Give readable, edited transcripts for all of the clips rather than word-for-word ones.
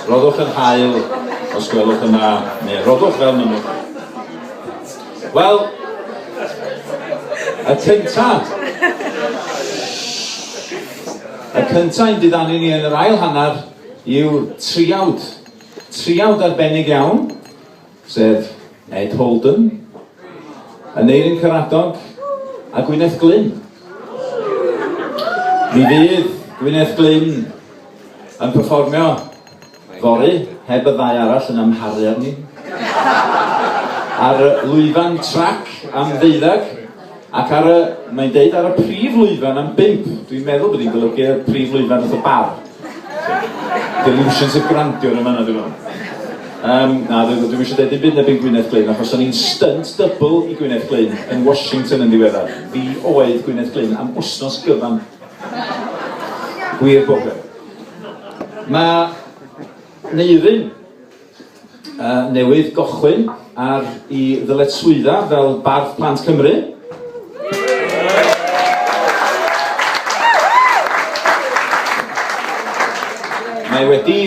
Roddwch yn hael os gwelwch yn dda, neu roddwch fel mynnwch. Wel, y cynta, y cynta i'n diddanu ni yn yr ail hanner yw triawd. Triawd arbennig iawn, sef Ed Holden, Aneurin Caradog a Gwyneth Glyn. Mi fydd Gwyneth Glyn yn perfformio fory, heb y ddau arall yn amharu arni, ar lwyfan trac am ddeuddag, ac ar y, mae'n deud ar y prif lwyfan am bump. Dwi'n meddwl bod hi'n golygu y prif lwyfan wrth y bar. Delusions of grandeur yn fanna, dwi'n meddwl. Um, na, dwi'n dwi eisiau dweud dim byd nebyn Gwyneth Glyn, achos o'n i'n stunt double i Gwyneth Glyn yn Washington yn ddiweddar. Fi oedd Gwyneth Glyn am wsnos gyfan. Gwir bob Mae Neirin uh, newydd gochwyn ar i ddyletswydda fel Bardd Plant Cymru. Mae wedi,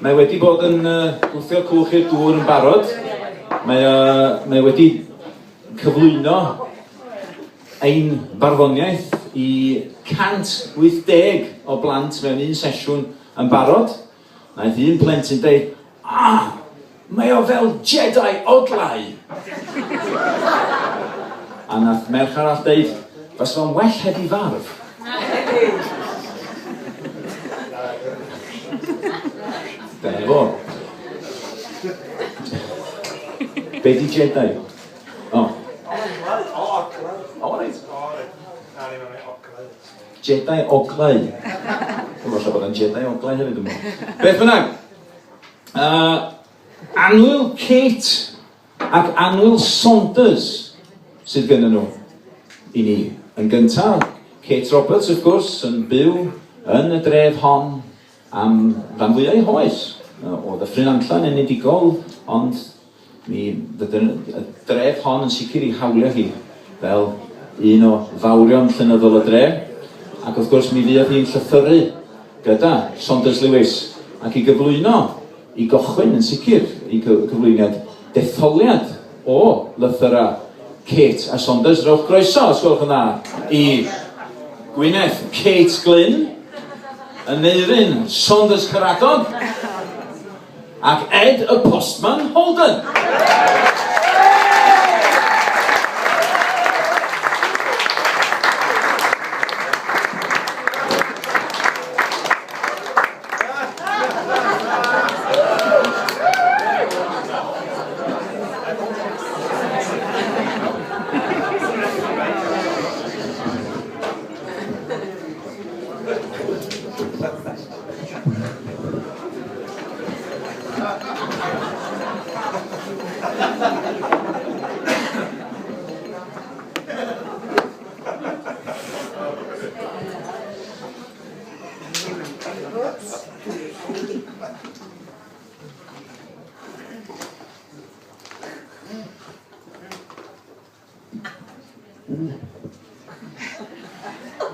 mae wedi bod yn uh, gwthio cwch i'r dŵr yn barod. Mae, uh, mae wedi cyflwyno ein barddoniaeth i 180 o blant mewn un sesiwn yn barod. Naeth un plentyn deud, Ah! Mae o fel Jedi odlau! A nath merch arall deud, Fysa fo'n well heb 'i farf. Dyna fo. Be di Jedi? O. O, oglau. O, reit. O, reit. Na, ni mewn oglau. Jedi oglau. Dwi'n meddwl bod o'n Jedi oglau hefyd, dwi'n meddwl. Beth bynnag. Uh, Annwyl Kate ac Annwyl Saunders sydd gyda nhw i ni. Yn gyntaf, Kate Roberts, wrth gwrs, yn byw yn y dref hon am ran fwyaf ei hoes. O Ddyffryn Nantlla'n enedigol, ond Mi fydden y dref hon yn sicr i hawlio hi fel un o fawrion llenyddol y dre, ac wrth gwrs mi fuodd hi'n llythyru gyda Saunders Lewis ac i gyflwyno, i gochwyn yn sicr, i cyflwyniad detholiad o lythyrau Kate a Saunders. Rhowch groeso, os gwelwch yn dda, i Gwyneth Kate Glyn, Aneurin Saunders Caradog, Ac Ed y Postman Holden!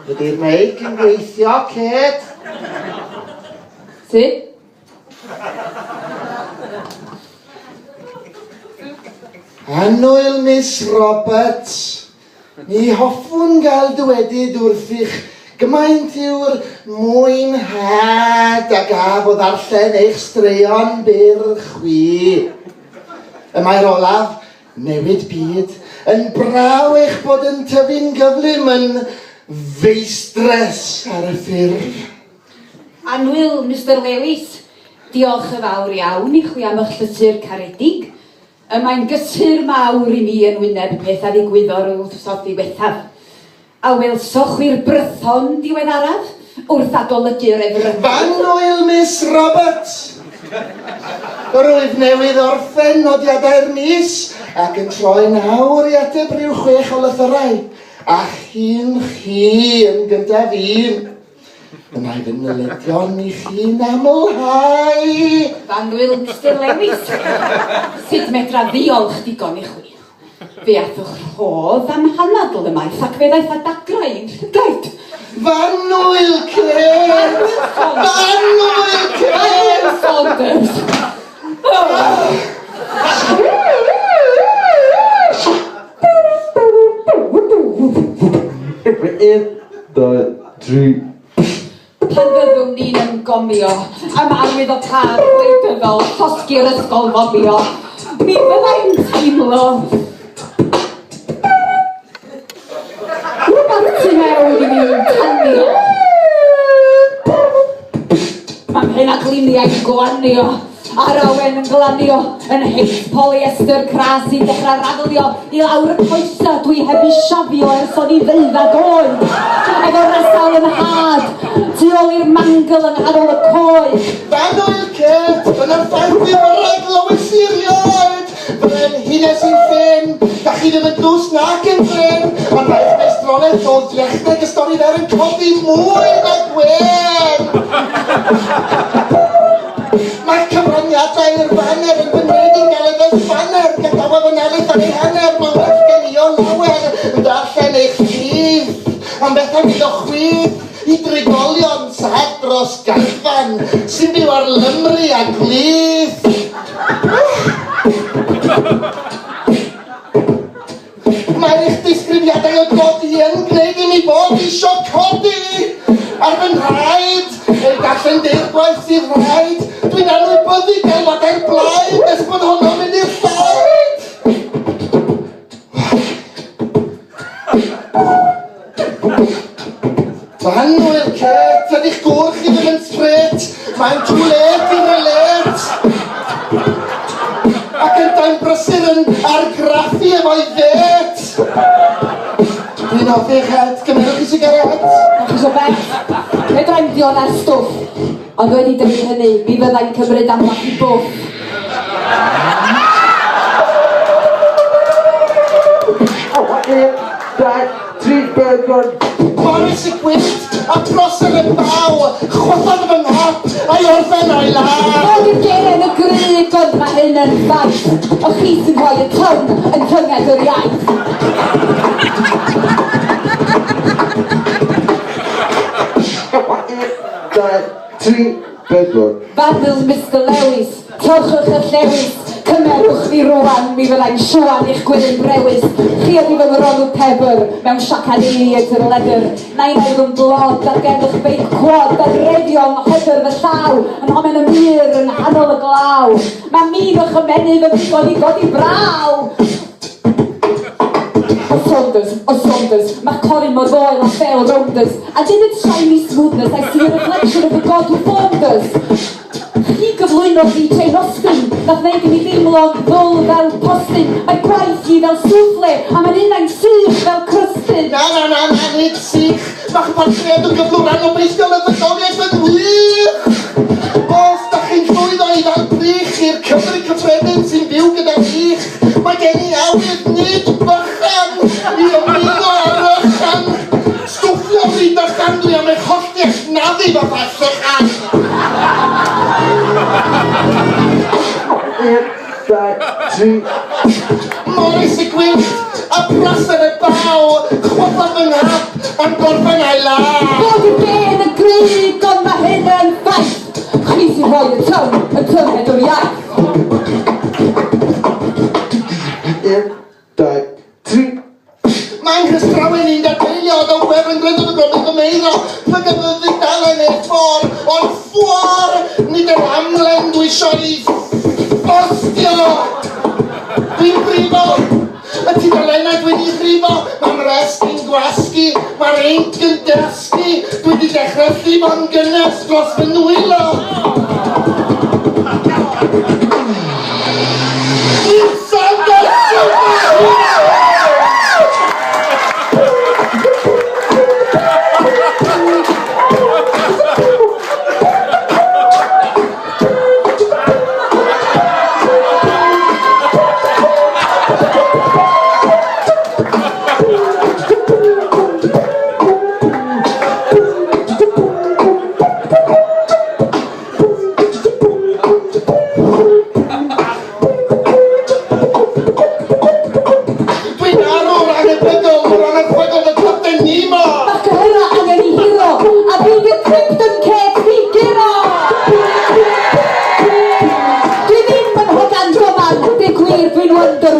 Ydy'r meic yn gweithio, Kate? Ti? Annwyl Miss Roberts, mi hoffwn gael dywedyd wrthych gymaint yw'r mwynhad a gaf o ddarllen eich straeon byr chwi. Y mae'r olaf Newid byd, yn braw eich bod yn tyfu'n gyflym yn feistres ar y ffurf. Annwyl Mister Lewis, diolch yn fawr iawn i chwi am ych llythyr caredig. Y mae'n gysur mawr i mi yn wyneb peth a ddigwyddodd yr wythnos ddiwethaf. A welsoch chwi'r Brython diweddaraf wrth adolygu'r efrydydd? F'annwyl Miss Roberts! Rwyf newydd orffen nodiadau'r mis ac yn troi'n awr i ateb rhyw chwech o lythyrau, a chi'n chi yn gyntaf un. Y mae fy nyledion i chi'n amlhau. F'annwyl Mister Lewis, sut medra ddiolch digon i chwi? Fe athwch rhodd am hanadl ymaith ac fe ddaeth â dagrau i'n llygaid. F'annwyl Kate! F'annwyl Kate! Saunders. Un, dau, tri. Pan fyddwn ni'n ymgomio am arwyddocâd gwleidyddol llosgi'r ysgol fomio, mi fyddai'n teimlo rhywbeth tu mewn i mi'n tanio. Mae mhen-a-gliniau'n glanio, a'r awen yn glanio, yn het polyester cras sy'n dechrau raflio i lawr y coesa dwi heb i siafio ers o'n i ddeuddag oed, efo rasal yn nhad, tu ôl i'r mangl yng nghanol y coed. F'annwyl Kate, dyna'r ffaith fi wrag lywys i erioed! Frenhines i'n ffyn, da chi ddim yn dlws nac yn flin, ond mae eich meistrolaeth o drechneg y stori fer yn codi mwy na gwên! Mae'r cyfraniadau i'r faner yn fy ngwneud i'n galed fel sbaner, gadawa fy nalith ar ei hanner, mae'n well gen i o lawer ddarllen eich ffydd am bethau fydd o chwith i drigolion sad dros gaifan sy'n byw ar lymru a gwlith. Mae eich disgrifiadau o dlodi yn gwneud i mi fod isio codi ar fy nhraed, eu darllen deirgwaith sydd rhaid. Dwi'n anwybyddu galwadau'r blaid nes bod honno'n mynd i'r llaid. Annwyl Kate, ydy'ch gŵr chi ddim yn straight, mae'n too late i relate. Ac yntau'n brysur yn argraffu efo'i fêt. Dwi'n hoffi eich het, gymerwch chi sigaret. Dach chi isio bet? Fedra i'm diodda'r stwff, ond wedi dweud hynny, mi fyddai'n cymryd ambell i bwff. Un, dau, Tri bedwar. Morris y gwynt, a prosser y baw, chwythodd fy nghap, a'i orffen â'i law. Fod i'r geren y grug, ond mae hyn yn ffaith, o chi sy'n rhoi y twn yn tynged yr iaith. Un, dau, tri, bedwar. Basil Mister Lewis, Torchwch y llewys, cymerwch fi rwan, mi fyddai'n siwan i'ch gwely'n brewys. Chi ydi fy ngronw pebr, mewn siaced radiator leather. Na i meddwl yn dlod, ar gefn eich beic quad, a refio'n hyder fy llaw, yn homen y mur yng nghanol y glaw. Mae min o'ch ymennydd yn ddigon i godi braw! O Saunders, o Saunders, mae'ch corun mor foel â phêl rounders, And in its shiny smoothness I see a reflection of the God who formed us. Chi gyflwynodd fi Jane Austen, nath wneud i mi deimlo'n ddwl fel postyn. Mae gwaith hi fel souffle, a mae'n unai'n sych fel crystyn. Na, na, na, na, nid sych. Mae'ch portread yn gyflwr anobeithiol y fydoliaeth yn wych! Os da chi'n llwyddo i ddal prych i'r Cymry cyffredin sy'n byw gyda wych, mae gen i awydd nid bychan i ymuno â'r rychan. Stwffio fi dychan, dwi am eich hollti a'ch naddu fatha llychan. Un, dau, tri. Morris y Gwyllt, a Prosser y Baw, chwythodd fy nghap, ond gorffen â'i law. Bod y gên yn grug, ond mae hyn yn ffaith. Chwi sy'n rhoi y twn, y tynged o'r iaith. Un, dau, tri. Mae'n nghystrawen i'n dadfeilio o wefr yn gryndo fy gofyn fy meiddo, plyga fy fudalen neu ffor, ond ffuar, nid yr amlen dwi eisiau bostio! Dwi'n brifo! Y tudalennau dwi wedi rhifo, mae mrest i'n gwasgu, mae'r inc yn dasgu, dwi wedi dechrau llifo'n gynnes dros fy nwylo! Dwi'n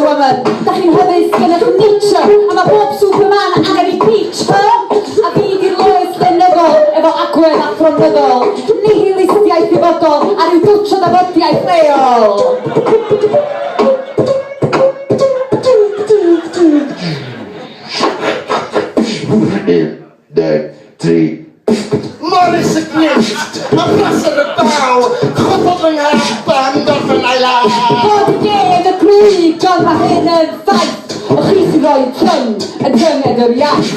Woman. Da chi'n hyddysg yn eich Nietzsche, a mae bob Superman angen ei peach, huh? A fi di'r Lois lenyddol, efo agwedd athronyddol, nihilistiaeth ddifodol, a rhyw dwtsh o dafodiaeth leol. Un, dau, tri. Morris y Gwynt, a Prasar y Baw, chwthodd fy nghall band orffen a'i law. Bod y gên y grug, John, mae hyn yn ffaith. O chi sy'n rhoi tyn yn tynged yr iaith.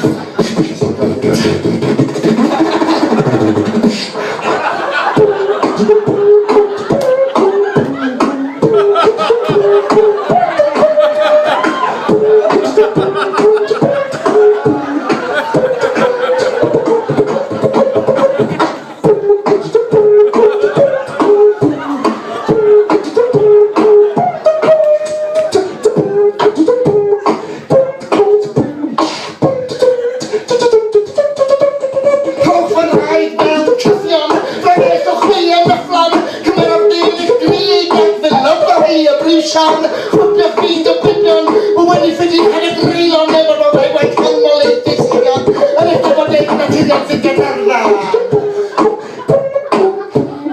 Rhowch fy nhraed mewn cyffion, fy ngell o chwilio fflam, cymeraf ddyn i'ch grug ac fy lyfr hi y briwsion, chwipio ffid y gwybion, fy wenu ffid i'n rhedeg reilon, efo fo fe waith canmol eich disgynion, yn eich gofod eich naturiol sy'n gydarfa.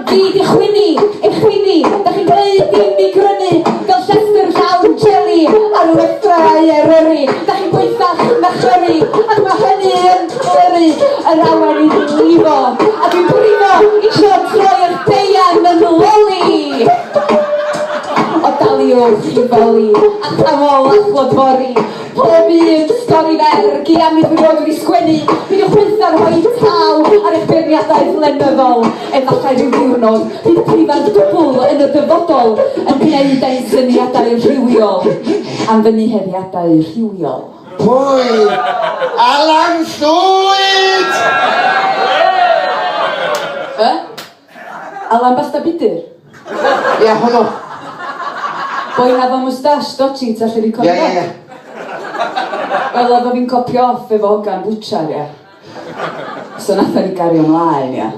Fi di chwini, eich chwini, da chi'n gwneud dim i grynu, fel llestr llawn jeli ar lethrau Eryri. Da chi'n gwaethach na chyri, ac mae hynny yn clyru yr awen i lifo. A dwi'n brifo isio troi eich deian yn loli. O daliwch i foli, a chamol a chlodfori, pob un stori fer, gia mi dwi rioed wedi sgwennu, peidiwch byth â rhoi taw ar eich beirniadaeth lenyddol. Efallai rhyw ddiwrnod bydd prifardd dwbl yn y dyfodol yn gwneud ein syniadau rhywiol am fy nihebiadau rhywiol. Pwy? Alan Llwyd! Yy? Alan Basta Budur? Ia, hwnnw. Boi 'na 'fo moustache dodgy tu allan i Ia, ia, ia. Wel o'dd o fi'n copio off efo hogan bwtsiar ia. So nathon ni gario mlaen ia.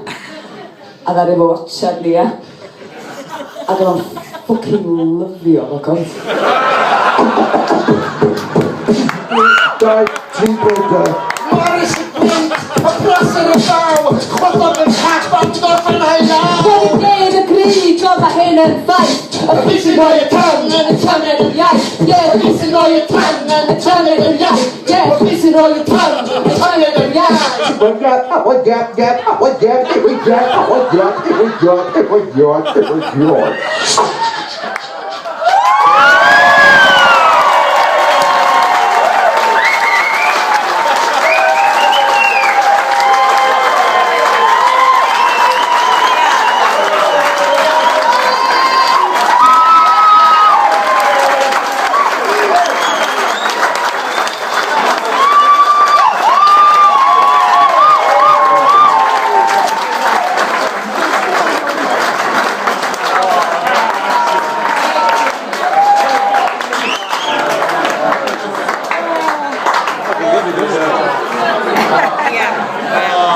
A ddaru fo watsiad ni ia. Ag o'dd o'n ffwcin lyfio fo coes. Dau, tri, pedwar. Morris y Gwynt, y Prysur y Baw, chwyddodd y cat bant gorffen a'i law. Bod y gên y grug, ond mae hyn yn ffaith. Y chi sy'n rhoi y tân yn y tynged yr iaith. Ie, y chi sy'n rhoi y tân yn y tynged yr iaith. Ie, y chi sy'n rhoi y tân yn y tynged yr iaith. One gap, one gap, gap, one gap, one gap, one gap, one gap, one gap, one gap.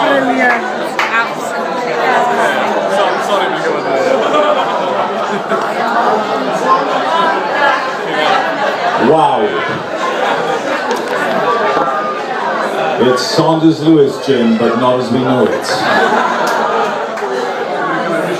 Brilliant. Absolutely. Sorry, mae'n gyfad. Wow. It's Saunders Lewis, Jim, but not as we know it.